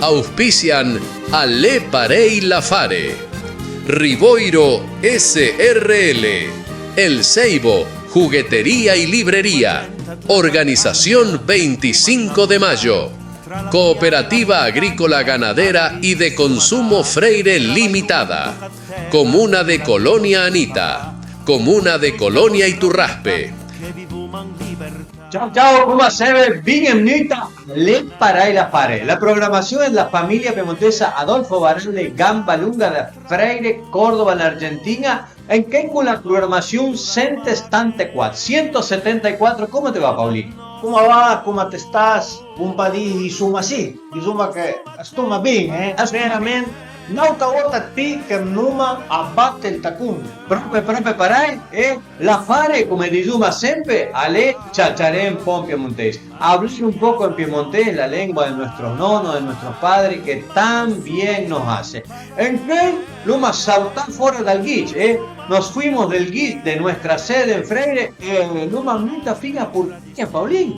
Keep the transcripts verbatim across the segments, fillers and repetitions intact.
Auspician A l'é parèj l'affare. Rivoiro S R L, El Seibo, juguetería y librería. Organización veinticinco de Mayo. Cooperativa Agrícola Ganadera y de Consumo Freire Limitada. Comuna de Colonia Anita. Comuna de Colonia Iturraspe. Ciao, ciao, coma seve? Bin-, benvenuti a L'é parèj l'affare, la programassion dla famiglia piemontesa Adolfo Barale, Gamba Lunga, da Freire, Córdoba, an Argentina, ancheuj con la programassion cent e setantaquater, cent e setantaquater, coma te va, Paolin? Coma va? Coma te stas? Bon pa dì, insoma, sì, disoma che stoma bin, eh? Verament, n'àutra vòlta pi che andoma a bate ël tacon. Pròpe, pròpe parèj, eh? L'affare, coma disoma sempe, a l'é ciaciaré un pò an piemontèis, hablar un poco en piemontés, la lengua de nuestros nonos, de nuestros padres, que tan bien nos hace. Ancheuj l'oma sautà fòra dal gich, eh? Nos fuimos del gich de nuestra sede en Freire e l'oma vnùit fin a Portegna, Paolin.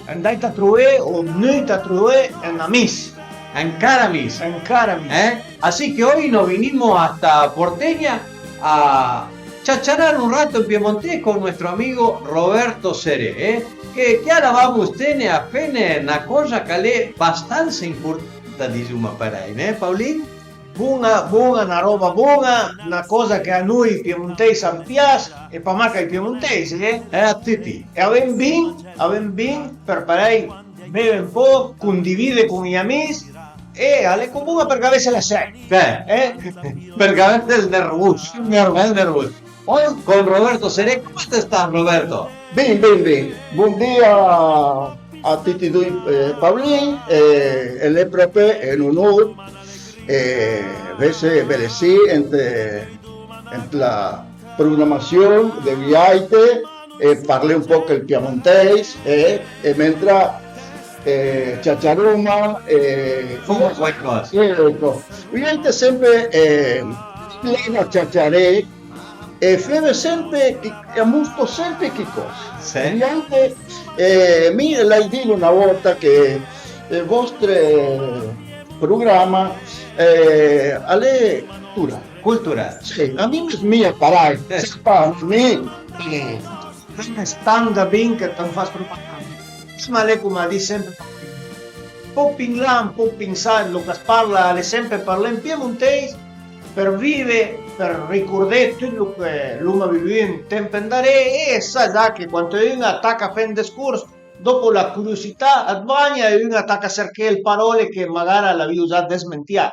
Andàit a trové o vnùit a trové un amis. Encara amis. Encara amis. Eh? Así que hoy nos vinimos hasta Porteña a ciaciarar un rato en piemontés con nuestro amigo Roberto Seré, eh, que, que ahora vamos a tener apenas una cosa que es bastante importante, disoma parèj, eh, Paolin? Bon-a, bon-a, na ròba bon-a, na còsa che a noi piemontèis a pias, e pa mach ai piemontèis, eh? Eh, a tuti. E a ven bin, a ven bin, për parèj beve un pò, condivide con j'amis, e a l'é co bon-a për gavesse la sèt. Eh, eh? Për gavesse ël nervus. Ël nervus. Ël nervus. Oj con Roberto Seré, coma te stas, Roberto? Bin, bin, bin. Bondì a, a tuti doi, eh, Paolin, eh, e l'é pròpe un onor, eh, vesse belessì ant, ant la programassion de Viaite e parlé un pòch ël piemontèis, eh, e mentre, eh, ciaciaroma e foma quaicòsa. Ecco. Viaite sempe, eh, l'é a ciaciaré e feve sempe chi, e a mosto sempe chi còs. Sì. Viaite, eh, mi l'hai dilo na vòlta che ël vòstre programa, eh, a l'é culturale. Culturale. Sì, a mi më smija parèj, eh, sai pa, mi, eh, a më standa bin che t'an fas propaganda. Ma a l'é coma dì sempe, un pò pì an là, un pò pì an sà, lo ch'as parla a l'é sempe parlé an piemontèis, për vive, për ricordé tut lo che l'oma vivù un temp andaré, e sa già che quand un a taca a fé un discors, dopo la curiosità a të bagna e un a taca a serché le paròle che magara l'avìo già dësmentià.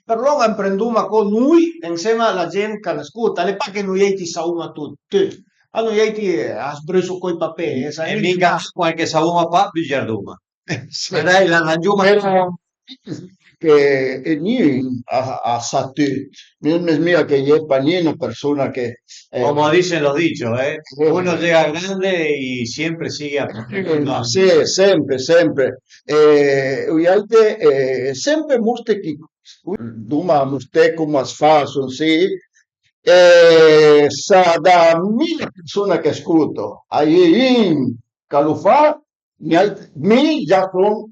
Për lòn amprendoma co noi, ansema a la gent ch'a në scolta, a l'é pa che noi àutri savoma tut, tut. A noi àutri, eh, a sbruso co ij papé, eh, e mica quai che savoma pa, bugiardoma. Sì. Parèj, la, la gioma. Però che e gnun a, a sa tut. Mi më smija che i é pa gnun na persona che, eh, como dicen los dichos, eh, eh, uno llega grande y siempre sigue aprendiendo. Eh, sì, sempe, sempe. E i àutri, eh, sempe mostré chi, doma mostré coma as fa, son sì, e sa da mila persone che scolto, a-i é un ch'a lo fa, mi, mi già son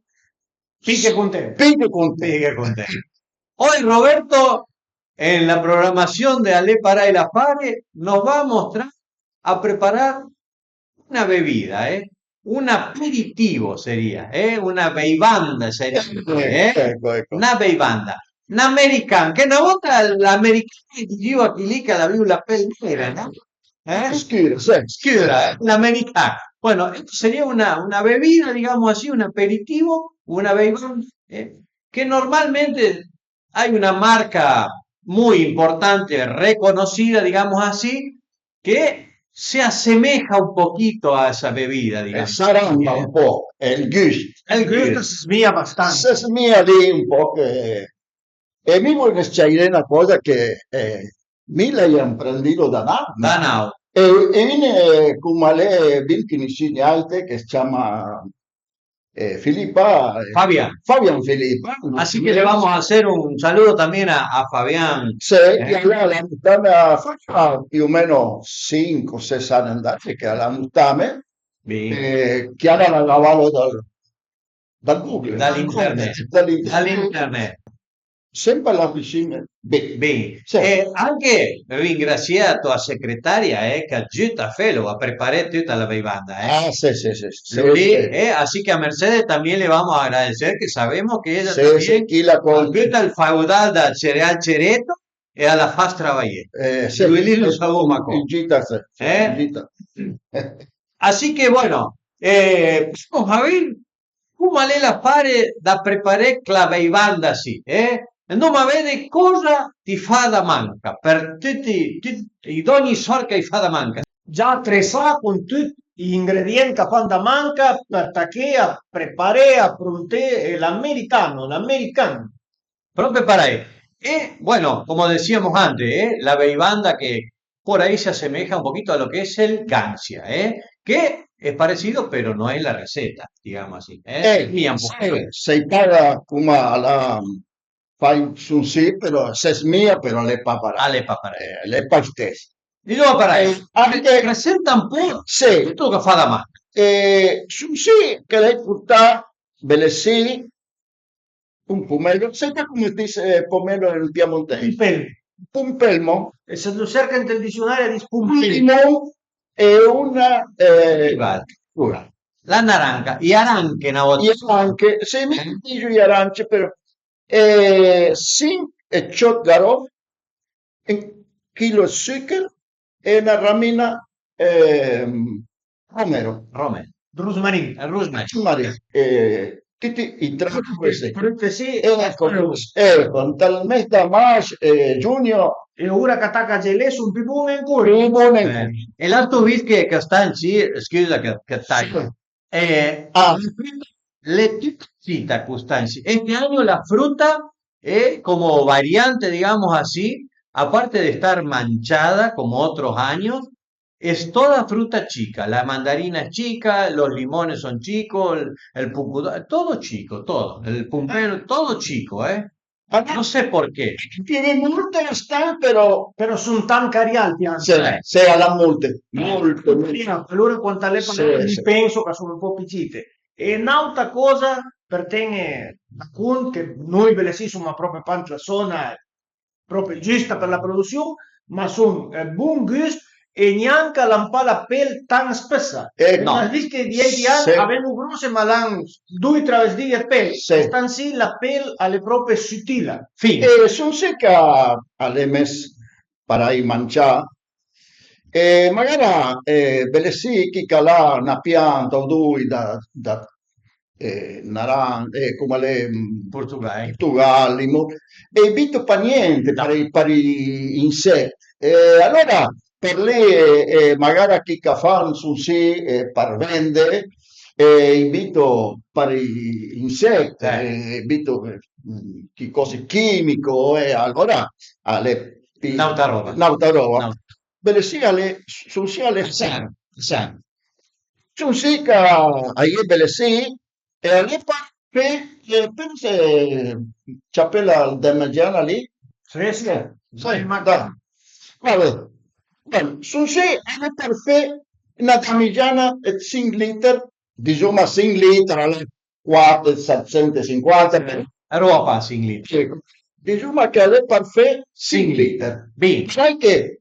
pì che content. Pì che content. Pì che content. Oj, Roberto, en la programación de A l'é parèj l'affare, nos va a mostrar a preparar una bebida, ¿eh? Un aperitivo sería, ¿eh? Una beivanda sería, ¿eh? Ecco, ecco. Una beivanda. Un american, che na vòlta l'americani i disìo a chi lì ch'a l'avìo la pel nera, no? Eh? Scura, sì. Scura, eh? Un american. Bueno, esto sería una, una bebida, digamos así, un aperitivo, una beivanda, ¿eh? Que normalmente hay una marca muy importante, reconocida, digamos así, que se asemeja un poquito a esa bebida, digamos. E s'aranda un pò, e ël gust. Ël gust as smija bastansa. As smija lì un pò che, e mi vorrei ciairé na còsa che, eh, mi l'hai amprendilo da n'àut. Da n'àut. E, e un, eh, coma l'é bin conossù, un àutr che as ciama eh, Filippa, eh, Fabian. Fabian Filippa, no? Así que le vamos a hacer un saludo también a, a Fabián. Sì, eh, che a l'ha mustame a fa pì o meno sinch o ses ani andà, che a l'ha mustame, eh, che a l'ha lavalo dal, dal Google, da l'internet, da l'internet. Sempre là vicino. Ben. Ben. Sì. E anche ringrazié a tua secretaria, eh, che ha giuta a felo, a preparé tutta la bevanda, eh. Ah, sì, sì, sì, sì, sì. E así que a Mercedes también le vamos a agradecer, que sabemos que ella también, sí, sí, chi la con tutta il feudal da cereal cereto, e a la fas travajé. Eh, sì, lui lì lo savoma co. In gita, sì, sì, eh? In gita. Así que, bueno, eh, vamos a ver coma l'é la fare da preparé ch'la veivanda sì, eh? Andoma a vede cosa ti fa da manca per tutti, tutti, d'ogni sort che i fa da manca. Già atresà con tutti i ingredient ch'a fan da manca per taché a preparé, a pronté, eh, l'americano, l'american. Proprio parei. E bueno, como decíamos antes, eh, la veivanda que por ahí se asemeja un poquito a lo que es el gancia, eh, que es parecido, pero no es la receta, digamos así, eh. Eh, mia un poquito. Sì, sai pa coma la fai son sì, però se smija, però l'é pa parei. Ah, l'é pa parei. Eh, l'é pa stes. Dizoma parei, eh, anche presenta un po', sì, tutto che fa da mano. Eh, son sì che l'hai portà, bele sì, un pomelo, sai pa come si dis, eh, pomelo in piemontese? Pompelmo. Pompelmo. E se lo cerca nel dizionari, dis pompelmo. Un limon e una, eh, la naranca, i aranche na volta. I aranche, sì, mi digo i aranche, però, eh, cinc e ciot garof, un chilo dë suchèr e na ramina, ehm, romero. Romero. Rosmarin. Rosmarin. Rosmarin. Eh, tutti i tre questi. Früte sì. E ecco, ecco, nel mes da marzo e giugno. E ora che taca a gelé, son più bon ancora. Più bon ancora. Eh, e l'altro whisky che sta in giro, scusa che, che taglio. Sì. Eh, ah, le tüta cita, Costanzi. Este año la fruta, eh, como variante, digamos así, aparte de estar manchada como otros años, es toda fruta chica. La mandarina es chica, los limones son chicos, el, el pucudo, todo chico, todo. El pumpero, todo chico, eh. No sé por qué. Tiene molte stanche, però. Però son tant carià al pian. Sì, sì, al à molte, molte, molte. Alora quand al è parlà, sì, mi penso ch'a son un po' pi cite. E n'àutra còsa për ten-e da cont che noi belessì soma pròpi pa ant la zòna pròpi giusta për la produssiun, ma son, eh, bon gust e gnanca a l'han pa la pel tant spëssa. Eh, no. L'hai vist che di àutri an a ven-o gròsse, ma a l'han doi, tre vësdì dë pel. Sì. Stan sì la pel a l'é pròpi sutila. Fin. E son sì ch'a l'é mess parèj mancià. E magara, eh, belessì chi ch'a l'ha na pianta o doi da, da eh, naran-, eh, coma l'é, mm, Portugal. Portugal, limon, e i büto pa niente për i, për i insèt. E alora për lì, eh, eh, magara chi ch'a fan son sì, eh, për vende, eh, i büto për i insèt, eh, i büto, eh, mm, chi còse chimico, e alora a l'é pi n'àutra ròba. N'àutra ròba. Belessì a l'é, son sì a l'é san, san. Son sì ch'a, a-i é belessì, e a l'é për fé, eh, pense, ciapela al Damigiana lì. Sì, sì. Sì, sì, ma dai. Va ben. Ben, son sì, a l'é për fé na damigiana dë sinch liter, dizoma sinch liter, a l'é quat, setsent e sinquanta, però. Ròba sinch liter. Sì. Dizoma ch'a l'é për fé sinch liter. Bin. Sai che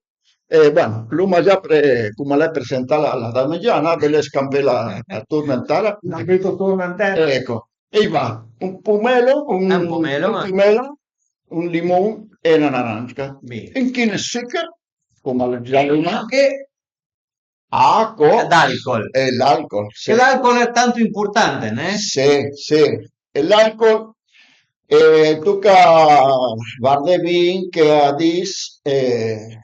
Eh, bueno, l'oma già pre-, coma l'é presentà la, la damigiana, vele scampela atorn an tera? La büto atorn an tera. Ecco, e i va un pomelo, un, un pomelo, un, eh, pomelo, un limon e na naranca. Bin. Un chilo dë suchèr, coma l'é già lì. Anche aco. D'alcol. E l'alcol, sì. Che l'alcol è tanto importante, né? Sì, sì. E l'alcol, eh, toca vardé bin che a dis, eh,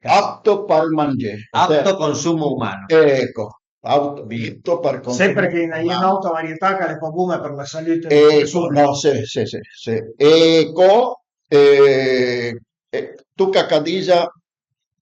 apto për mangé. Apto consumo umano. Ecco, apto, apto për consum umano. Sempre che a-i é n'àutra varietà ch'a l'é pa bon-a për la salute dle persone. Ecco, no, sì, sì, sì, sì. Ecco, eh, eh, toca ch'a disa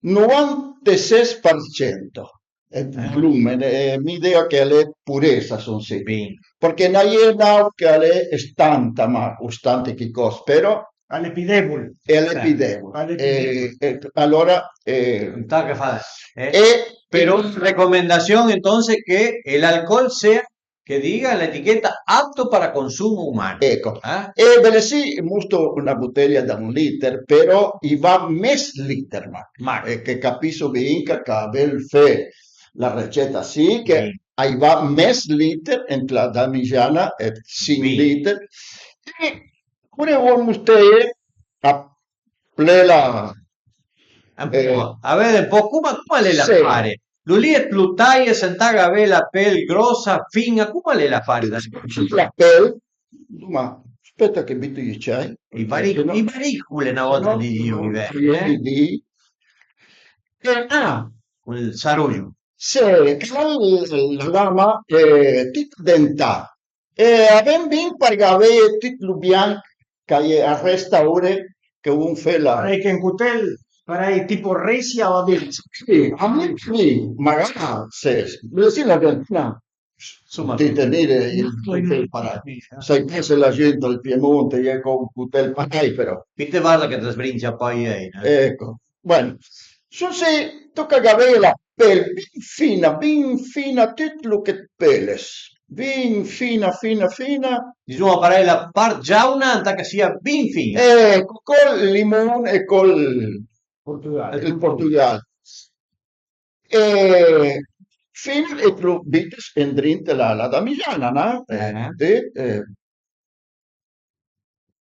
novanteses për cento. Ël volume, eh, mi digo che a l'é puresa, son sì. Bin. Përchè a-i é n'àutr ch'a l'é stanta, ma o stanta chi còs, però a l'é pi debol. E a l'é pi debol. A l'é pi debol. E, e alora, eh, ëntà che fa, eh, e però recomendación entonces que el alcohol sea che diga l'etichetta apto para consumo umano. Ecco. Eh? E bele sì, musto una bottiglia da un liter, però i va mes liter, ma, ma che capisso ben che, che avel fe la receta sì, che sì, a i va mes liter ent la damigiana e sin liter. E pure un mustee a plela. Eh, a vede un po' come, come l'è la sì, fare. Lu lì e lu taie, sentà che avè la pel grossa, fin-a, come l'è la fare da la pel, ma speta che bitu i ciai. I baric-, i baricule una volta di Dio, no, i vecchi, eh? Di, eh, ah, il sarujo. Sì, la, la lama, eh, tutta dentà. E a ven bin parché a veje tut lu bianch ch'a ie, a resta ore che un fé la. Parei che un cutel, parei tipo resia va bin. Sì, a mi sì, magara se, se la ven, no. Insomma, ti tenere il cutel parei. Sai che se la gente al Piemonte ie con un cutel parei, però. Ti te varda che te sbrincia poi, eh. Ecco. Bueno, sun sì, toca gavé la pel bin fina, bin fina, tut lu che peles, bin fina, fina, fina. Disoma parei la part giauna ëntà ch'a sia bin fina. Eh, co-, col limon e col Portugal. Il Portugal. E fina e lu bites ëndrinta la, la damigiana, no? Eh, sì, eh.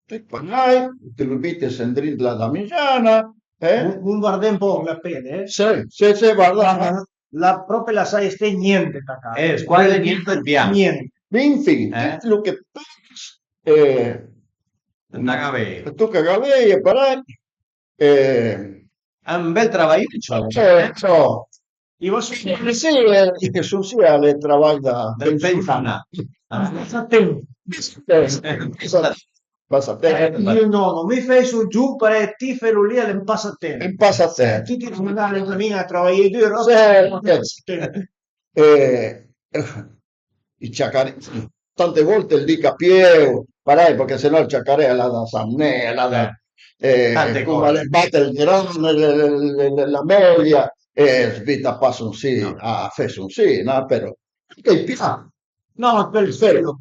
Ti parei, ti lu bites ëndrinta la damigiana, eh? Bombardé un po' la pel, eh? Sì, sì, sì, varda. Varda, la, proprio la sai ste niente tacà. Eh, squasi niente ël bianch. Niente. Infin, eh? Tut lu che peles, eh, toca gavé, parei. Eh, è un bel travagliuccio. Eh, so. I va su. Sì, eh, sun sì al travai da, da pensionà. Pensionà. Ah. Passatemp. Passatemp. Eh, io no, no, mi fai su giù, parei ti felu lì, al è un passatemp. Un passatemp. Tuti magari a travaié duro, sì, però passatemp. Eh, i ciacaré, tante volte ël dico a pieu, parei, parché se no ël ciacaré a l'ha da samné, a l'ha da, eh, tante cose. Come le bate ël gran, le, le, le, le, la melia, e svita pa sun sì, no, a fé sun sì, no? Però anche i pià. No, per quello,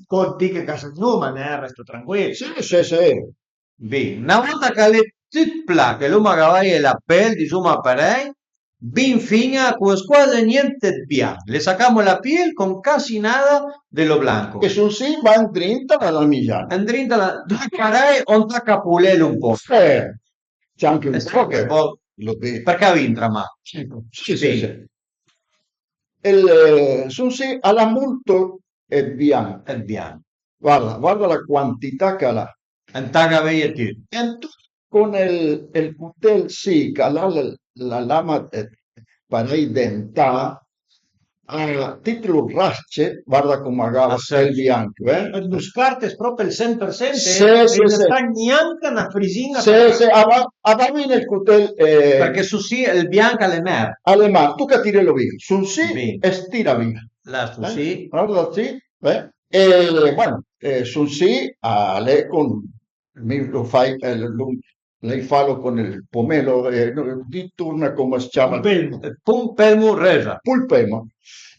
con ti che casa numa, ne resto tranquillo. Sì, sì, sì. Bin, na volta ch'a l'é tut pla, che l'uma gavaje la pel, disoma parei, bin fin-a, con squasi niente ëd bianch. Le sacamo la piel con casi nada de lo blanco. Che sun sì, va ëndrinta la damigiana. Ëndrinta la, parei, o ëntà capulelu un po'. Eh, c'è anche un po' che lo vedi. Perché a vin tramà. Sì, sì, sì. E sun sì, a l'ha molto ëd bianch. Ëd bianch. Varda, varda la quantità ch'a l'ha. Ëntà gaveje tut. E ëntut con ël, ël cutel sì, ch'a l'ha la, la lama, eh, parei dentà, a, ti t'lu rasce, varda com a gava ël bianch, eh? Lu scartes proprio al cent per cent, sì, e sì, sì. Gnanca na frisin-a. Sì, sì, a va, a va bin ël cutel, eh. Perché su sì ël bianch a l'é mer. A l'é mer, toca tirelo via, su sì, e stira via. Là, su sì. Varda sì, eh? E, bueno, eh, sun sì, a l'é con, mi lo fai, eh, lo, l'hai falo con ël pomelo, eh, no, di torna, come si chiama? Pulpelmo. Pulpelmo resa. Pulpelmo.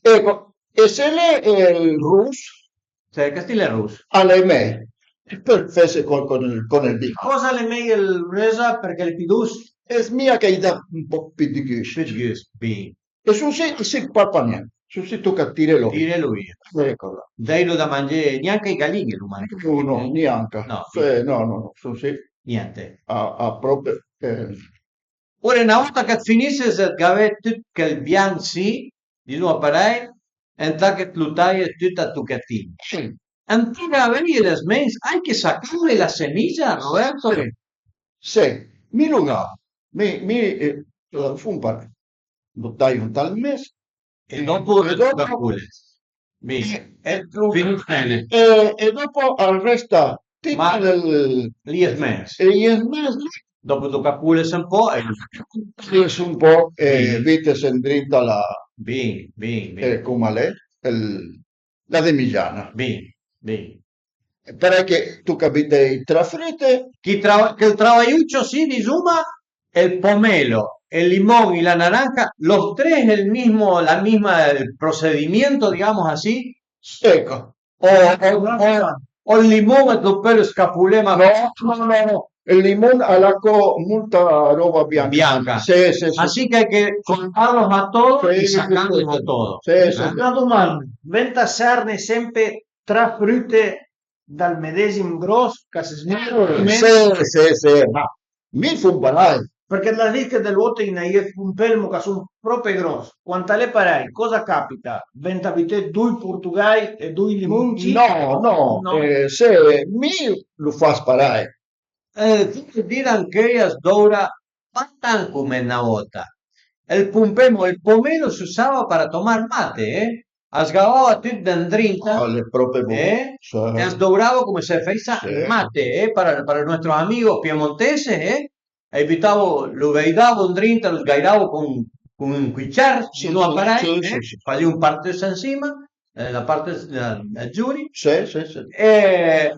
Ecco, e se l'é, eh, ël rus? Sì, che stile rus? A l'é mei. Për fese con, con, con ël vin. Cosa l'é mei ël resa? Perché l'é pì dus? E smija ch'a-i dà un po' pì ëd gust. Pì ëd gust, bin. E sun sì, sì, pa, pa gnente. Sun sì, toca tirelo via. Tirelo via. Ecco là. Dèilo da mangé, gnanca i galin-e lo mangia. No, no, gnanca. No, sì, no, no, no, sun sì. Gnente. A, a proprio, eh. Ora, na volta che finisse ëd gavé tut chel bianch sì, disoma parei, ëntà che t'lo taie tut a tochetin. Sì. Ëntà gaveje le smens, hai che sacare la semija, Roberto? Sì. Sì, mi lo gavo. Mi, mi, eh, lo fo parei. Lo taio ënt ël mes. E dopo, e dopo, mi, e, e, e dopo al resta tut ël, lì ël mes. E lì ël mes, lì. Dopo toca pulese un po' e pulese un po' e, bin, vëdde se ëndrinta la, bin, bin, bin, eh, come a l'é, ël, la demigiana. Bin, bin. Parei che toca büté tra früte. Chi tra-, chel travaiuccio sì, disoma, ël pomelo, el limón y la naranja, los tres el mismo, la misma, el procedimiento, digamos así. Ecco. O, o, o, o el limón e dopo scapulema. No, no, no, no. El limón al ha co molta roba bianca. Bianca. Sì, sì, sì. Así que hay que cortarlos a todos y sacarlos a todos. Sì, sì. Una domanda, venta serne sempre tra früte dal medesim gros ch'a se smìa? Sì, sì, sì, ma mi fun parei. Përchè l'as vist che dle volte i n'a ie ëd pumpelmo ch'a sun prope gros, quand a l'é parei, còsa a capita? Venta büté doi portugaj e doi limonci? No, no, no. Eh, se mi lu fas parei. Eh, tuti i di anche a s'doura pa tant come na vòta. El pumpemo, el pomelo se usava para tomar mate, eh? A sgavava tüt d'andrinta, al è propi bon, eh? Sì. E a sdourava come se fesa, sì, el mate, eh? Para, para nuestros amigos piemonteses, eh? E butavo, lo veidavo andrinta, lo sgairavo con, con un cuciar, sì, no, sì, parei, sì, eh? Sì, sì. Fasìo un partëssa ansima, eh, la parte, la, la giuri. Sì, sì, sì. E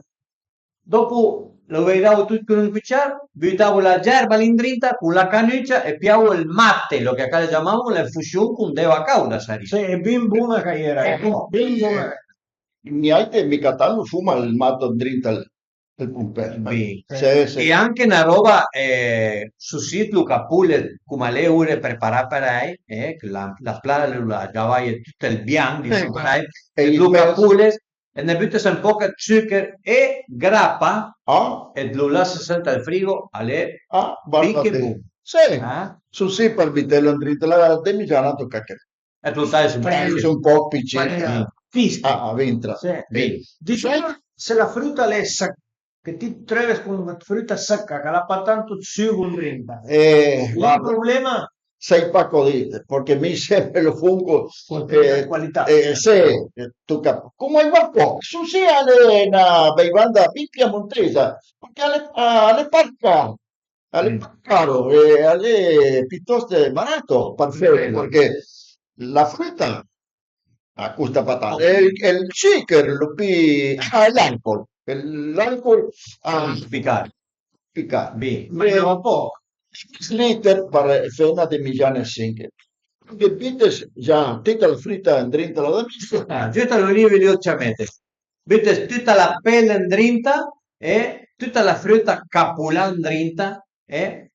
dopu lo veidavo tut cun un cuciar, butavo la gerba lì andrinta cun la canücia e piavo ël mate, lo che acá le giamavo l'infusion cun d'eva cauda, sarìa. Sì, e bin bun-a ch'a iera, eh, bin bun-a. Niente, mica tant, fuma ël mato andrinta al, al pumpel. Bin. Sì, sì. E anche na roba, eh, su sit lu capule, come a l'é ure preparà parei, eh, che la, la plala lu la giavaje tut ël bianch, dizuma parei, e lu capule, e ne butes un poch ëd sucher e grapa, ah, e lu lasse sël frigo, a l'é, ah, pì che bon. Sì, ah, sun sì për butelo andrinta la demigiana, toca che e t'lo taje un poch pì cit. Parei, ah, a ventra. Sì. Sì. Dizuma se la früta a l'é sëc-, che ti të treuve con früta sëca, ch'a l'ha pa tant ëd sügo andrinta. Eh, guarda, problema? Sai pa co dite, përchè mi sempre lo fun co, eh, qualità. Eh, sì, eh, toca, come a i va poch, su sì, a l'é na beivanda bin piemontesa, përchè a l'é, a l'é pa car, a l'é pa caro, e a l'é pitost barato për felo, përchè la früta a costa pa tant. E ël, e ël sucher, lo pì, ah, l'alcol, l'alcol, ah, pì car. Pì car. Bin, ma no, poch. Liter për fé na demigiana ëd sinch. Che butes già tüta la früta andrinta la demigiana. Ah, giusta, l'olive, l'oli, ciamete. Butes tüta la pel andrinta e tüta la früta capulà andrinta e,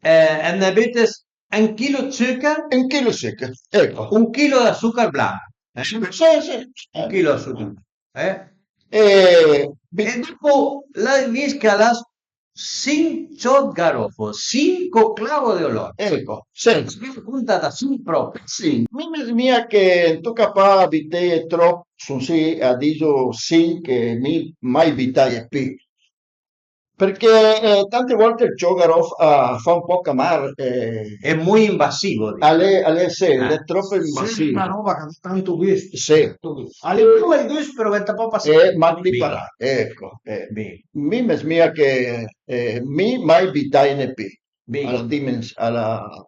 eh, e ne butes un chilo ëd sucher. Un chilo ëd sucher, ecco. Un chilo dë sucher blanch, eh? Sì, sì. Un chilo dë sucher blanch, eh? E, e dopo l'hai vist che a l'ha sinch ciò ëd garofo, cinco clavos de olor. Ecco, sì. Conta da cinch propi. Sì, mi, mi, mia che toca pa buteje trop, sun sì, a dizo sinch, che mi mai butaje pì. Përchè, eh, tante volte ël ciò garof a fa un poch amar, eh. È muy invasivo, dico. A l'é, a l'é, sì, a l'é trop invasivo. Sì, una roba ch'a dà tanto gust. Sì. Tanto gust. A l'é bon ël gust, però venta pa pasé. Eh, ma ti parà, ecco, eh. Bin. Mi më smija che, eh, mi mai butaje pi. Bin. A l'han dime, a l'ha-,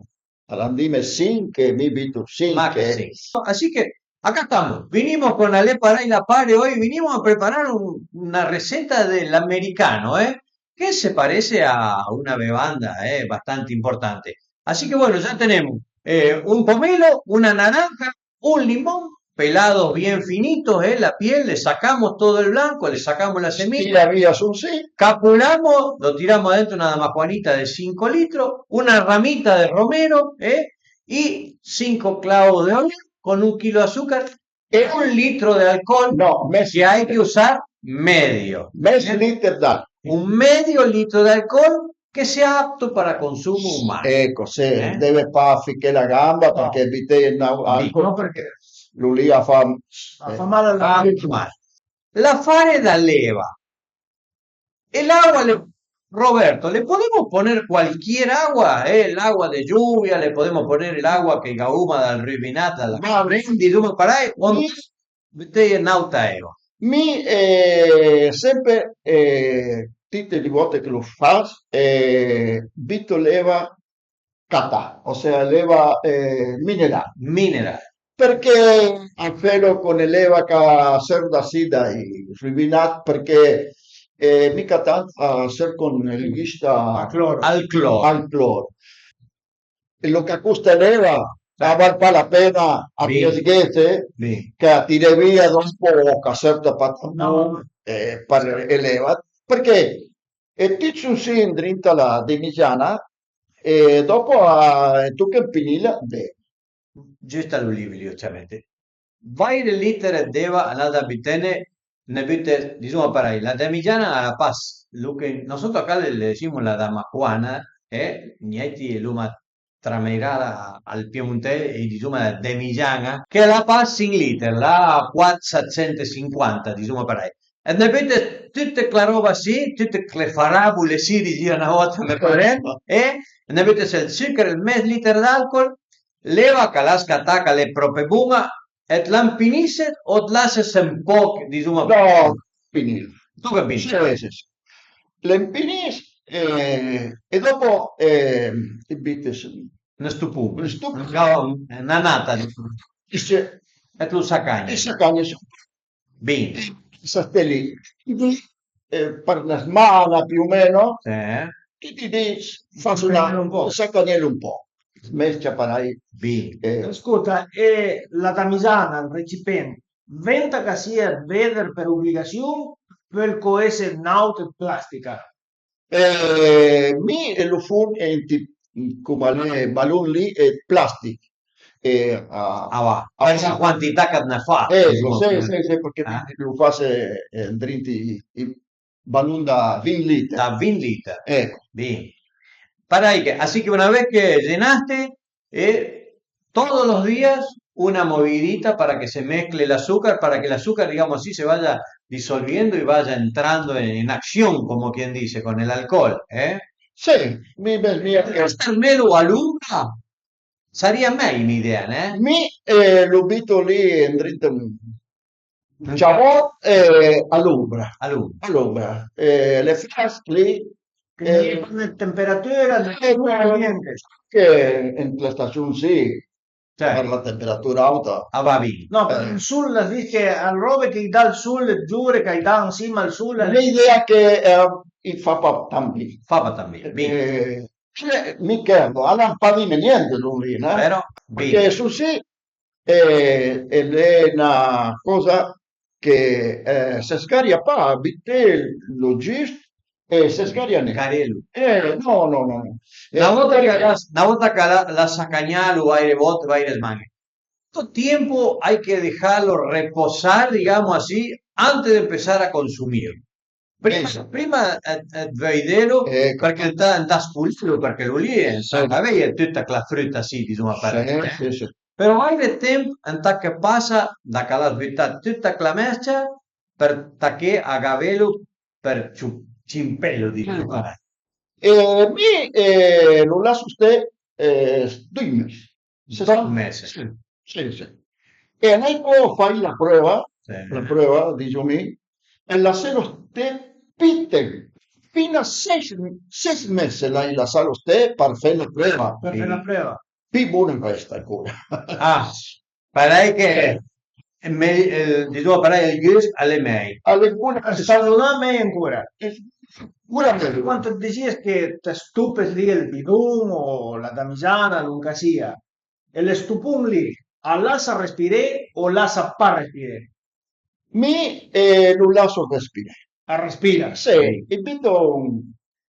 a l'han dime sinch, mi buto sinch. Ma che sinch. Así que acá estamos, vinimos con la lepa y la pare hoy, vinimos a preparar un-, una receta del americano, ¿eh? Que se parece a una bevanda, ¿eh? Bastante importante. Así que bueno, ya tenemos, eh, un pomelo, una naranja, un limón, pelados bien finitos, ¿eh? La piel, le sacamos todo el blanco, le sacamos la semilla. Tira via, son, sí. Capulamos, lo tiramos adentro una damajuanita de cinco litros, una ramita de romero, ¿eh? Y cinco clavos de olor con un kilo de azúcar e un litro de alcol. No, mes-, que hay que usar medio. Mes liter d'acua. Un medio litro de alcol que sea apto para consumo humano. Ecco, sì, eh? Deve pa fiché la gamba, no, perché butare in au-, alcol, no, perché lu lì a fa, a fa mal a la, a fa mal. L'afare da l'eva. E l'agua le, Roberto, ¿le podemos poner cualquier agua? ¿Eh? El agua de lluvia, ¿le podemos poner el agua che gavuma dal rubinat, dal, ma prendi, dizuma parei, o mi, buteje n'auta eva? Mi, eh, sempre, eh, tute le volte che lo fas, eh, buto l'eva catà, osea l'eva, eh, minerale. Minerale. Perché a felo con l'eva ch'a serv da sì dai rubinat, perché, eh, mica tant a serv con ël gust a-, al cloro. Al cloro. Al cloro. Lon ch'a costa l'eva, a val pa la pena a piasghese, che a tire via dopo, ch'a sërta pa tant bon, eh, për l'eva, përchè e tüt son sì ëndrinta la demigiana e dopo a toca ëmpinila. Giüst a l'olivi, logicamente. Vaire liter d'eva a l'ha da bütene, ne büte, dizuma parei, la demigiana a la pas, lu che, nosotros acá le, le dizimo la damacuana, e niente, l'uma trameirada al piemontèis e dizuma la demigiana, che la pas sin liter, la cuat, setsent e sincuanta, dizuma parei. E ne büte tüte chela roba sì, tüte chele farabule sì, dizìa na volta me parent, e ne büte sël sücher, ël mes liter d'alcol, l'eva ch'a l'ha scatà, ch'a l'é prope bun-a, e t'la ëmpinisse o t'lasse ën poch, dizuma? No, ëmpinisse. Toca ëmpinisse. Sì, sì, sì. L'ëmpinisse e, e dopo, eh, i büte sü ën stupun. Ën stupun. Na nata, dizuma. E t'lu sacagne. E sacagne sü. Bin. Sa sté lì, eh, për na sman-a più o meno, sì, tüti i di faso na, sacagnelu un po', mes-cia parei. Bin. Eh. Scolta, e la damisana, ël recipent, venta ch'a sia dë veder për obligasiun, pöl co esse n'àut dë plastica? Eh, mi lu fon ënt i, com a l'é, balon lì dë plastich. E a, a va, a pensa a quantità ch'a t'na fa, eh, dizuma, sì, sì, sì, përchè lu fase, eh, ëndrinta i, i balon da vint liter. Da vint liter. Ecco. Bin. Parei che, así que una vez que llenaste, eh, todos los días una movidita para que se mezcle el azúcar, para que el azúcar, digamos así, se vaya disolviendo y vaya entrando en, en acción, como quien dice, con el alcohol, ¿eh? Sì, mi, mi, mi, a star menu a l'umbra sarìa mei un'idea, né? Mi, eh, lu büto lì ëndrinta un ciavot, eh, a l'umbra. A l'umbra. A l'umbra. Eh, l'é frèsch lì. Quindi, eh, temperatura, eh, no, niente. Che ën la stagion sì, certo, për la temperatura àuta. A va bin. No, eh, ël sol, l'as vist che le robe che i dà ël sol, le giure che i dà ansima al sol, l'idea che, eh, i fa pa tant bin. Fa pa tant bin, bin. Eh, cioè, mi chërdo, a l'ha pa dime niente lon lì, né? Però, përchè bin. Su sì, e, e l'é na coza che, eh, se sgaria pa, büté lo giüst e se sgaria nen. Carelu. Eh, no, no, no, no. Na volta che l'has, na volta che l'has sacagnalu vaire volte, vaire sman-e, quanto tiempo hay que dejarlo reposar, digamos así, antes de empezar a consumir? Prima, prima, eh, eh, vëdelo, ecco, përchè ëntà, ëntà spulelu, përchè lu lì, eh, sì, a l'avìa tüta chela früta sì, dizuma parei, sì, eh. Sì, sì. Però vaire temp ëntà ch'a pasa da ch'a l'has bütà tüta chela mes-cia për taché a gavelu për ciu-, cimpelu, dizuma parei. E mi, eh, lu lasso sté, eh, doi mes. Doi mes. Sì, sì, sì. E l'hai pò fai la pröva, sì, la pröva, dizo mi, e lasselo sté pì temp, fin-a ses, ses mes l'hai lassalo sté për fé la pröva. Për fé la pröva. Pì bon a resta ancora. Ah, parei che, eh, me-, eh, dizuma parei, ël güst a l'é mei. A l'é bon, a sta mei ancora. Ancora mei. Quand dizìe che të stopes lì ël bidon o la damisana, lon ch'a sia, e lë stopon lì, a lassa respiré o lassa pa respiré? Mi, eh, lu lasso respiré. A respira? Sì, sì. I büto un,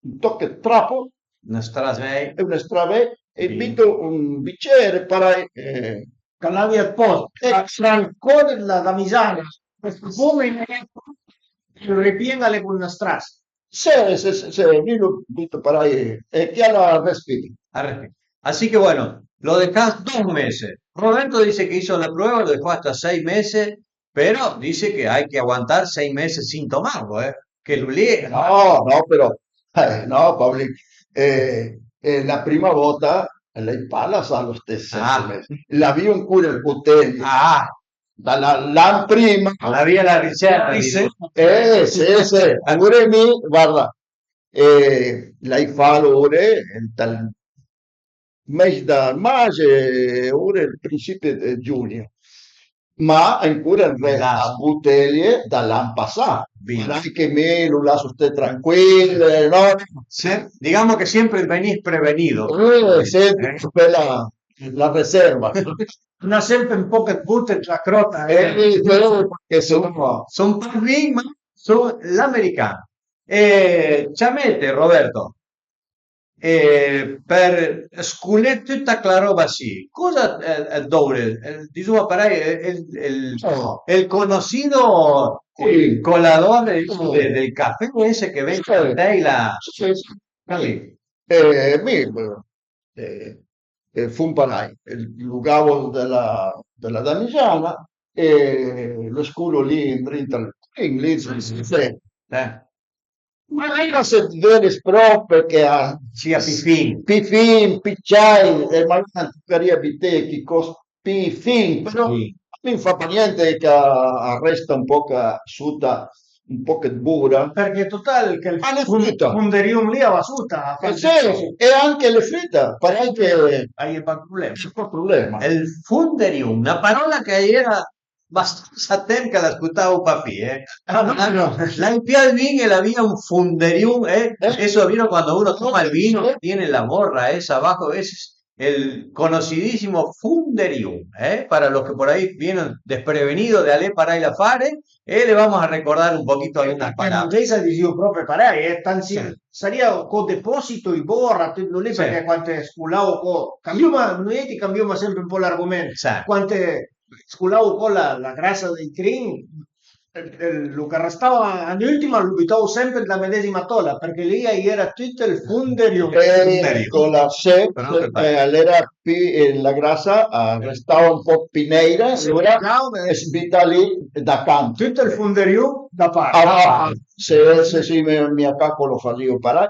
un toch dë trapo. Un stravei. E un stravei, e i büto un bicere, parei, eh. Ch'a l'abia dë post. Eh. Tra, tra ël col e la damisana. Questo come in, ripien a l'é cun ël stras. Sì, sì, sì, sì, mi lu büto parei, e che a la respiri. A respira. Así que bueno, lo dejás dos meses. Roberto dice que hizo la prueba, lo dejó hasta seis meses, pero dice que hay que aguantar seis meses sin tomarlo, eh. Che lu lì, no, no, però, eh, no, Paolin, eh, eh, la prima vota l'hai pa lassà lo stes ses mes. L'avìo ancora ël botel. Ah. Da la, l'an prima. L'avìa la riserva, dizuma. Eh, sì, sì. Alora mi, guarda, eh, l'hai falo ore, ënt ël mes dë maj, ore ël prinsipi dë giugno. Ma ancora ënvece a butelie da l'an passà. Parèj che mi lu lasso sté tranquil, no? Sì, digamos che siempre venís prevenido. Eh, sì, eh, quella la riserva. L'ha sempre un po' che bute la crota, eh. Eh, però, perché se no... Son pa bin, ma son l'american. E ciamete, Roberto, e për scolé tuta chela ròba sì, coza, eh, eh, doure, eh, disoma parèj, eh, el, el, el conocido, eh, colador de, de, del café ese che vende la tela. Sì, sì. Capì? Eh, mi, eh, eh, fun parèj, lu gavo da la, da la damisgiana e lu scolo lì ëndrinta al, lì, lì, sì, sì. Eh. Ma l'era, se vëdde pròp, che a sia pì fin, pì fin, pì ciàit, e magari a tucarìa büté chi còs pì fin, però a mi a më fa pa gnente che a resta un pòch sota, un pòch dë bura. Perché total che ël fonderion lì a va sota, a fa... Eh, sì, e anche le frite, parèj che a ie pa problema. Ël fonderion, na paròla che a era bastansa temp che la scotavo pa pì, eh. Ah, no, no. L'hai pià ël vin e l'avìa un fonderion, eh. Eh? Eso vino cuando uno toma el vino, tiene la borra esa abajo, es el conocidísimo fonderion, eh, para los que por ahí vienen desprevenidos de alé parèj la fare, e le vamos a recordar un poquito algunas palabras. Ël piemontese a dizìo pròpi parèj, eh, tant sì, sarìa co deposito i borra, tutto lì, perché quante scolavo co, cambioma, noi ti cambioma sempre un po' l'argomento, quante scolavo co la, la grasa dei crin, eh, eh, lu che restava an ültima lu butavo sempre ën la medesima tola, perché lì a-i era tüt ël fonderion. Ecola, sì, però, eh, a l'era pì, eh, la grasa a restava un pòch pì neira, alora e sbità lì da cant. Tüt ël fonderion da part. Ah, ah, ah, sì, sì, sì, mi, mi a ca lo fasìo parèj.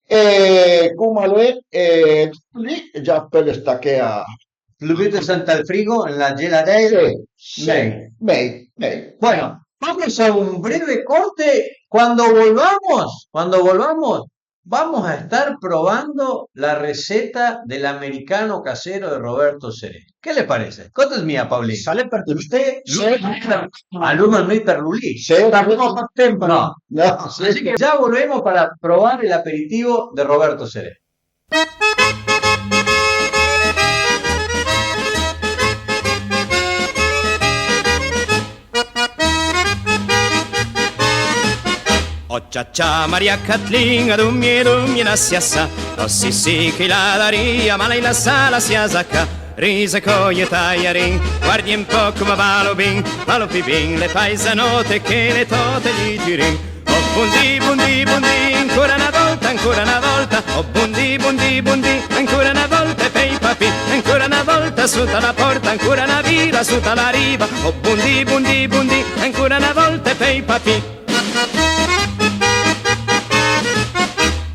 E coma l'é, e lì già pöle staché a... Lu bute ënt ël frigo, ën la geladèira? Sì, sì, mej, mej. Bueno, vamos a un breve corte. Cuando volvamos, cuando volvamos, vamos a estar probando la receta del americano casero de Roberto Seré. ¿Qué le parece? Cóntes mia, Paulin? S'al e për tusté, sì. Alora noi për lu lì. Sì. Perdemos más tiempo. No. No, sí. Así que ya volvemos para probar el aperitivo de Roberto Seré. Ò ciacià Maria Catlin-a, dumie, dumie na siassa, ò sì, sì, chi la darìa, ma l'hai lassà la siasa ca. Rise, còie, taiarin, guardie un pò coma a valo bin, valo pì bin le paisanote che le tote gli girin. Ò bundì, bundì, bundì, ancora na volta, ancora na volta. Ò bundì, bundì, bundì, ancora na volta e pei papì. Ancora na volta sota la porta, ancora na vira sota la riva. Ò bundì, bundì, bundì, ancora na volta e pei papì.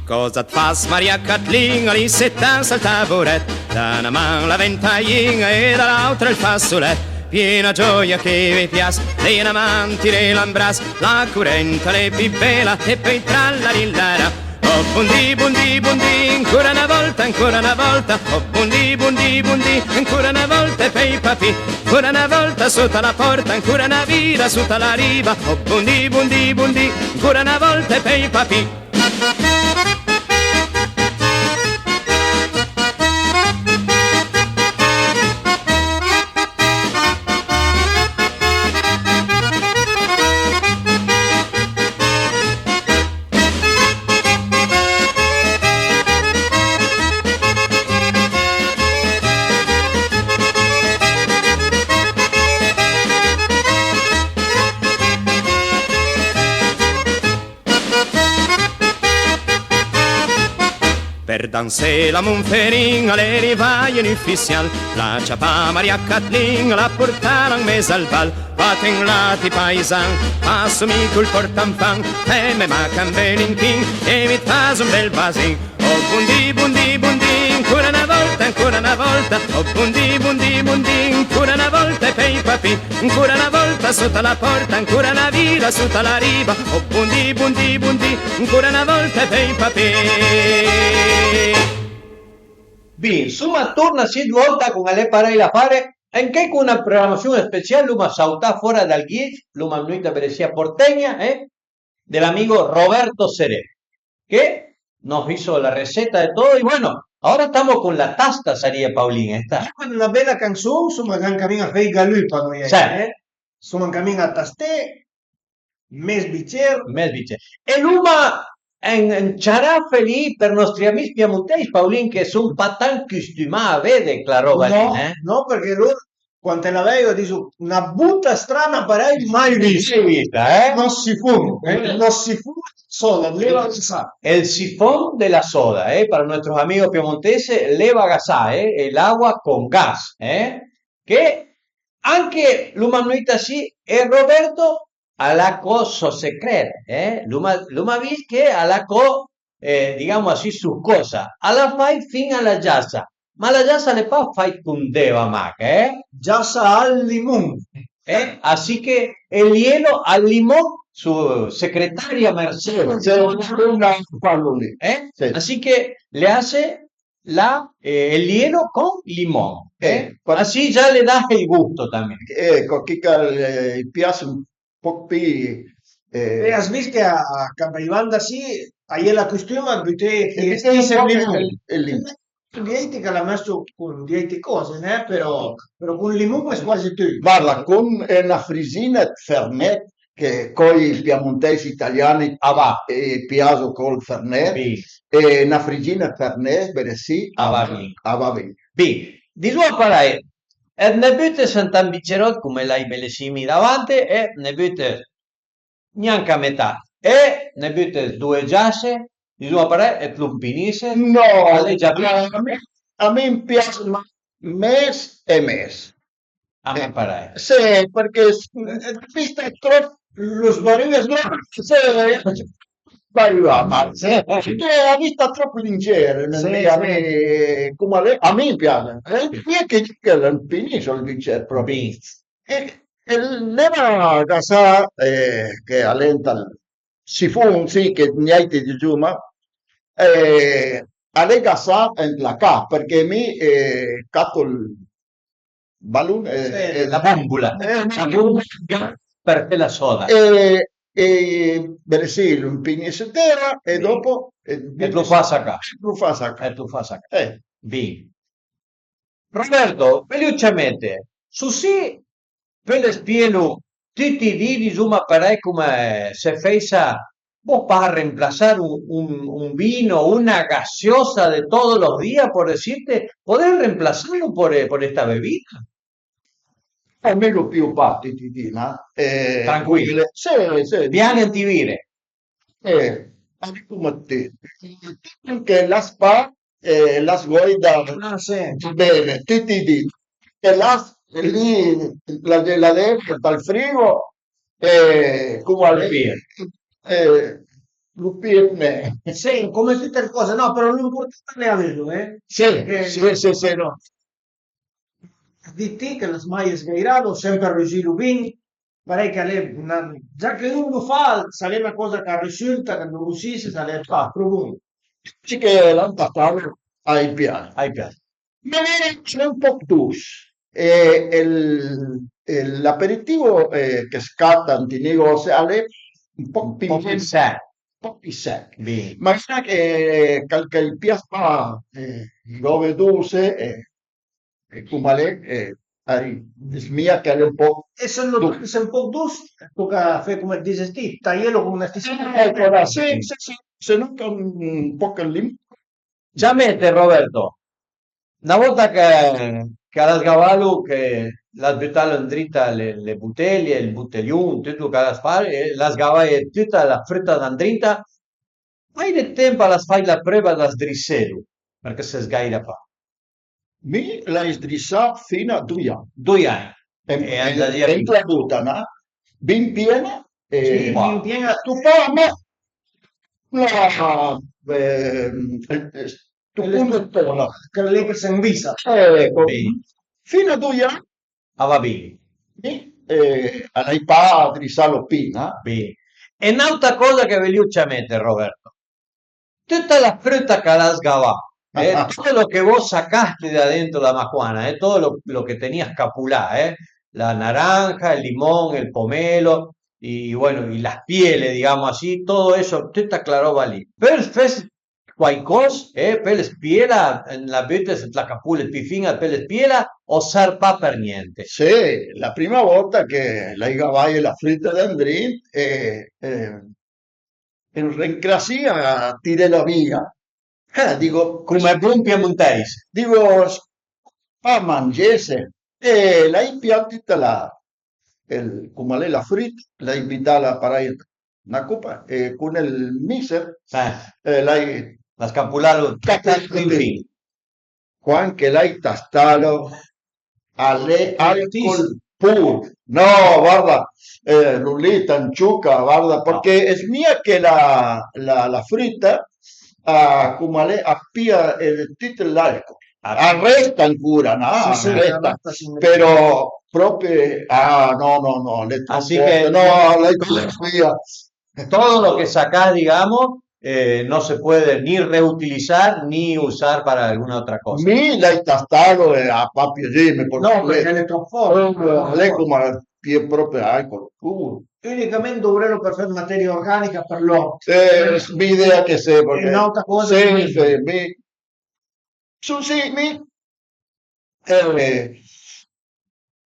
Còsa it fas, Maria Catlin-a, lì setàs al taburèt, da na man la ventaglin-a e da l'àutra ël fassolèt, piena gioia che ve pias, l'hai na man, tirela an bras, la curenta l'é pì bela e pöi trallarillara. Ò bundì, bundì, bundì, ancora na volta, ancora na volta, ò bundì, bundì, bundì, ancora na volta e pöi papì. Ancora na volta sota la porta, ancora na vira sota la riva. Ò bundì, bundì, bundì, ancora na volta e pöi papì. Për dansé la Monferin-a l'é rivà un ufissial, l'ha ciapà Maria Catlin-a, l'ha portala an mes al bal. Va-ten là ti paisan, passoma col portanfan, feme mach un bel inchin, che mi it faso un bel basin. Ò bundì, bundì, bundì, ancora na volta, ancora na volta. Ò bundì, bundì, bundì, ancora na volta e pöi papì. Ancora na volta sota la porta, ancora na vira sota la riva. Ò bundì, bundì, bundì, ancora na volta e pöi papì. Bin, soma torna sì dë vòlte con Al e parèj l'afare. Anche con una programasiun special l'uma sautà fora dal ghif, l'uma vnùit a vedesi a Portegna, eh, del amigo Roberto Seré, che nos hizo la receta de todo y bueno, ahora estamos con la tasta, sarìa Paulin, eh, sta. Dopu d'na bela canson, suma già an camin a fé i galù, pa noi, sì, eh. Suma an camin a tasté, mes bicer. Mes bicer. E l'uma un, un ciarafe lì për nostri amis piemontèis, Paulin, che sun pa tant custümà a vede chela roba lì, no, eh? No, përchè lor quand a la veiu a diso: "Na buta strana parèj mai vista." Mai vista, eh? No sifon, eh? No sifon, soda, leva gasà. El sifon de la soda, eh, para nuestros amigos piemonteses, leva gasà, eh, el agua con gas, eh? Che anche l'uma vnùit a sì, e Roberto a l'ha co so secret, eh? L'uma, l'uma vist che a l'ha co, eh, digamo asì, so cosa. A l'ha fai fin-a la giasa, ma la giasa a l'é pa fai con d'eva mach, eh? Giasa al limon. Eh? Así que el hielo al limón, su secretaria Mercedes. Sì, sì, una, una, parlo lì. Eh? Sì. Así que le hace la, eh, el hielo con limón, eh? Eh, par- Así ya le das el gusto también. Eco, chi ch'a, eh, i pias un poch pi, eh, e as vist che a, a Campaivanda sì, a ie la costüma dë büté e chi stesse limon. El, el limon. Dieti ch'a la mës-ciu con dieti cose, né? Però, però con limon l'é quasi tüt. Varda, con, eh, na frisina dë fernet, che coi piemontèis italiani a va, e piaso col fernet, sì, e na frisina dë fernet, bele sì, a va bin. A va bin. Bin, disoma parèj, e ne butes ant un bicerot, come l'hai bele sì mi davante, e ne butes gnanca metà, e ne butes doe giase, disoma parèj, e t'lo impinisses. No, a l'é già bin. A mi, a mi m'pias ma-, mes e mes. A me parèj. Sì, përchè s-, eh, vista trop, lo sbarüe, sì, sbarüe, ma sì, përchè a vista trop linger, sì, a mi, sì, come a l'é, a mi m'pias, eh? Sì. Mia che, che l'impinis ël bicer proprio. Bin. E, e leva gasà, eh, che a l'é ant ël sifon, sì, che niente, disoma, eh, a l'é gasà ant la ca, përchè mi, eh, cato ël balon, eh, sì, eh, la bómbola. Eh, la bómbola për fé la soda. E, e, bele sì, lo impinis sö tera e dopo, eh, e t'lo fas a ca. T'lo fas a ca. E t'lo fas a ca. Eh. Bin. Roberto, veuj ciamete, se sì, pöle spielo tüti i di, disoma parèj, come se fèissa, boh, pa remplasar un, un, un vino, una gaseosa de todos los días, por decirte, poder reemplazarlo por, eh, por esta bebida? Eh, mi lo pìo pa tüti i di, ma, eh, tranquilo. Sì, sì. Pian e ti vire. Eh, a dico, ma ti, che l'has pa, eh, l'has vòia dë, ah, sì, beve tüti i di, che l'has lì la geladera, dal frigo, eh, come al pìe, eh, lo pìe. Sì, come tüte le cose, no, però l'important a l'é avelo, eh. Sì, sì, sì, sì, no. Di ti che l'has mai sgairalo, sempre rüsìlo bin, parèj ch'a l'é na, già che un lo fa, s'a l'é na cosa ch'a rësülta, ch'a lo rësìsse, s'a l'é pa, provon. Sì che l'an pasà a-i pias. A-i pias. Magari a l'é un poch dos. E, e ël, e l'aperitivo, eh, che scata ant i negosi a l'é un poch pi, un poch pi sech. Un poch pi sech. Bin. Magari che ch'a, ch'a-i pias pa, eh, robe dose, eh, e come a l'é, eh, a ri-, smija ch'a l'é un poch. E se lo, se un poch dos, toca fé come dises ti, taielo con una stisina. Eh, voilà, sì, sì, sì, se no un poch ël limon. Ciamete, Roberto, na volta che, che l'has gavalo, che l'has bütalo ëndrinta le, le butele, ël butelion, tüt lo che l'has fat, e l'has gavaje tüta la früta da ëndrinta, quaire temp l'has fai la pröva da sdrisselo, përchè s'a sgaira pa? Mi l'hai sdrissà fin-a doi an. Doi an. E, e, e andazìa bin. Ant la butana, bin pien-a, e sì, bin pien-a, topà, ma, no, eh, sto punto tono. Chel lì che s'invisa. Eco. Sì. Fin-a doi an. A va bin. Sì, eh, a l'hai pa sdrissalo pi, eh? Bin. E n'àutra coza che veuj ciamete, Roberto. Tüta la früta ch'a l'has gavà, eh, todo lo que vos sacaste de adentro de la majuana, eh, todo lo, lo que tenías capulá, eh, la naranja, el limón, el pomelo, y bueno, y las pieles, digamos así, todo eso, tuta aquela roba lì. Pöl fes quaicòs, eh, pöl spiela, la butes ant la capula pi fin-a, pöl spiela o serv pa për niente? Sì, la prima volta che l'hai gavaje la früta da ëndrinta e, e, e ringrasié a tirela via. Eh, digo, come bon piemontèis. Digo, pa mangese. E l'hai pià tüta la, el, coma l'é la früta, l'hai butala parei ant na copa e con ël mixer, eh, l'hai, l'has capulalo tüt, tüt, tüt. Cuand che l'hai tastalo, a l'é alcol pur. No, varda, eh, lu lì t'anciuca, varda, përchè a smija che la, la, la früta, a, coma l'é, a pìa, eh, tüt l'alcol. A resta ancora, no? Sì, sì, a resta. Però propi, ah, no, no, no, l'é tròp fòrt. No, l'hai tolto via. Todo lo que sacás, digamos, eh, no se puede ni reutilizar ni usar para alguna otra cosa. Mi l'hai tastalo e a pa piazime, no, përchè l'é tròp fòrt. L'é coma pìe propi alcol pur. Unicament dovrelo për fé materia organica për l'ort. Eh, mi idea che sì, përchè... È un'autra cosa. Sì, sì, mi Sun sì, mi, eh,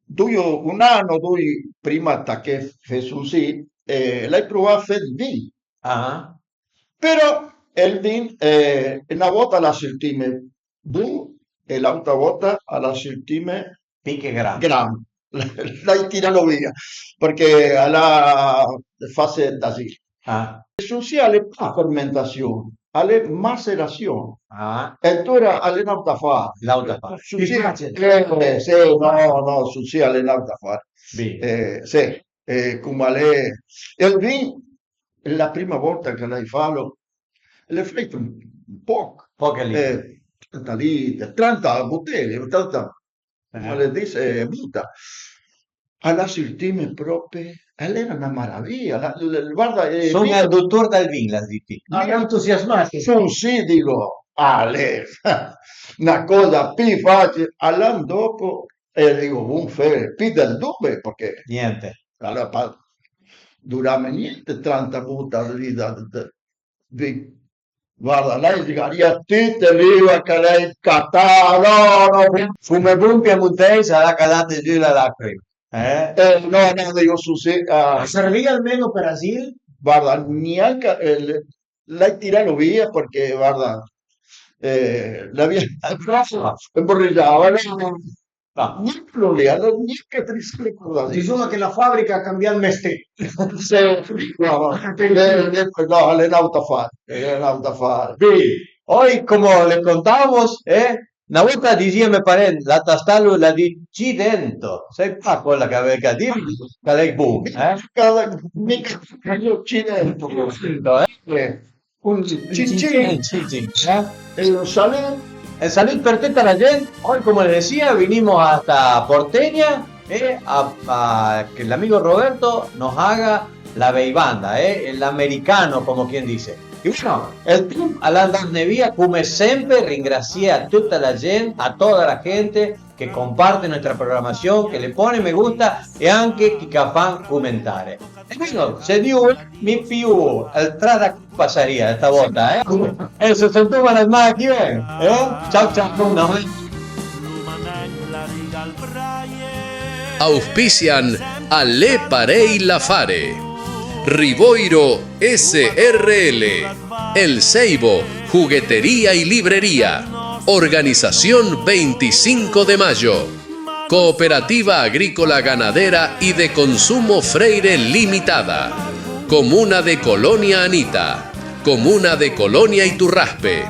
dui, un anno, dui prima taché fé sun sì, eh, l'hai pruvà a fé ël vin. Ah. Però ël vin, eh, na vòta a l'ha sürtime bon e l'àutra vòta a l'ha sürtime pi che gran. Gran. L'hai tiralo via, përchè a l'ha fase d'asil. Ah. Sun sì a l'é pa fermentassion, a l'é maserassion. Ah. E alora a l'é n'àutra afar. L'àutra afar. Sun sì, eh, sì, no, no, sun sì a l'é n'àutra afar. Eh, sì, eh, coma l'é. E ël vin, la prima vòta che l'hai falo, l'hai fàit un, un pòch. Pòch lì. Eh, trenta liter, trenta butele, trenta. Eh. Ma le disse, eh, buta. A l'ha sürtime propi, a l'era na maravija. La, l-, l-, varda, eh, son mi ël duttur dël vin, l'has dit ti. Ah, entusiasmà, sì. Son sì, digo, a l'é na còsa pi fàcil. A l'an dòpo, e digo, bon, fé pi dël dobe, përchè niente. A l'ha pa durame niente, trenta buta lì da, da, di, varda, l'hai sgarìa tüte l'üva che l'hai catà, no, no, come bon piemontèis a l'ha calate giù la lacrima, eh? Eh, no, no, digo, su, sì, ah. A servìa almeno për asil? Varda, gnanca, eh, l'hai tiralo via përchè, varda, eh, l'avìa ëmborrejava, no? Ah. Gnanca lì, a l'é gnanca trist ricordar. Dizuma che la fàbrica a l'ha cambià ël mesté. Sì, no, no, eh, eh, no, a l'é n'àutra afar, a l'é n'àutra afar. Sì, hoy como le contamos, eh, na vòta a dizìa me parent, l'ha tastalo, l'ha dit, "Ci dento", sai pa còsa che a völ dì, che a l'é bon, eh? Mica, mica, ci dento, eh? Un cin cin. Cin cin, eh? E un salüt. E salüt për tüta la gent. Hoy, como les decía, vinimos hasta Porteña, eh, a, a que el amigo Roberto nos haga la beibanda, eh, el americano, como quien dice. Y bueno, el team a l'ha andà via, come sempre, ringrasié a tüta la gent, a toda la gente que comparte nuestra programación, que le pone me gusta e anche chi ch'a fan comentare. E bueno, se Dio vuole, mi più ël tra da pasarìa sta vòta, eh? E se sentoma la setmana che ven, eh? Ciao, ciao, no, eh? Auspician A l'é parèj l'afare. Rivoiro S R L. El Ceibo, juguetería y librería. Organización veinticinco de Mayo. Cooperativa Agrícola Ganadera y de Consumo Freire Limitada. Comuna de Colonia Anita. Comuna de Colonia Iturraspe.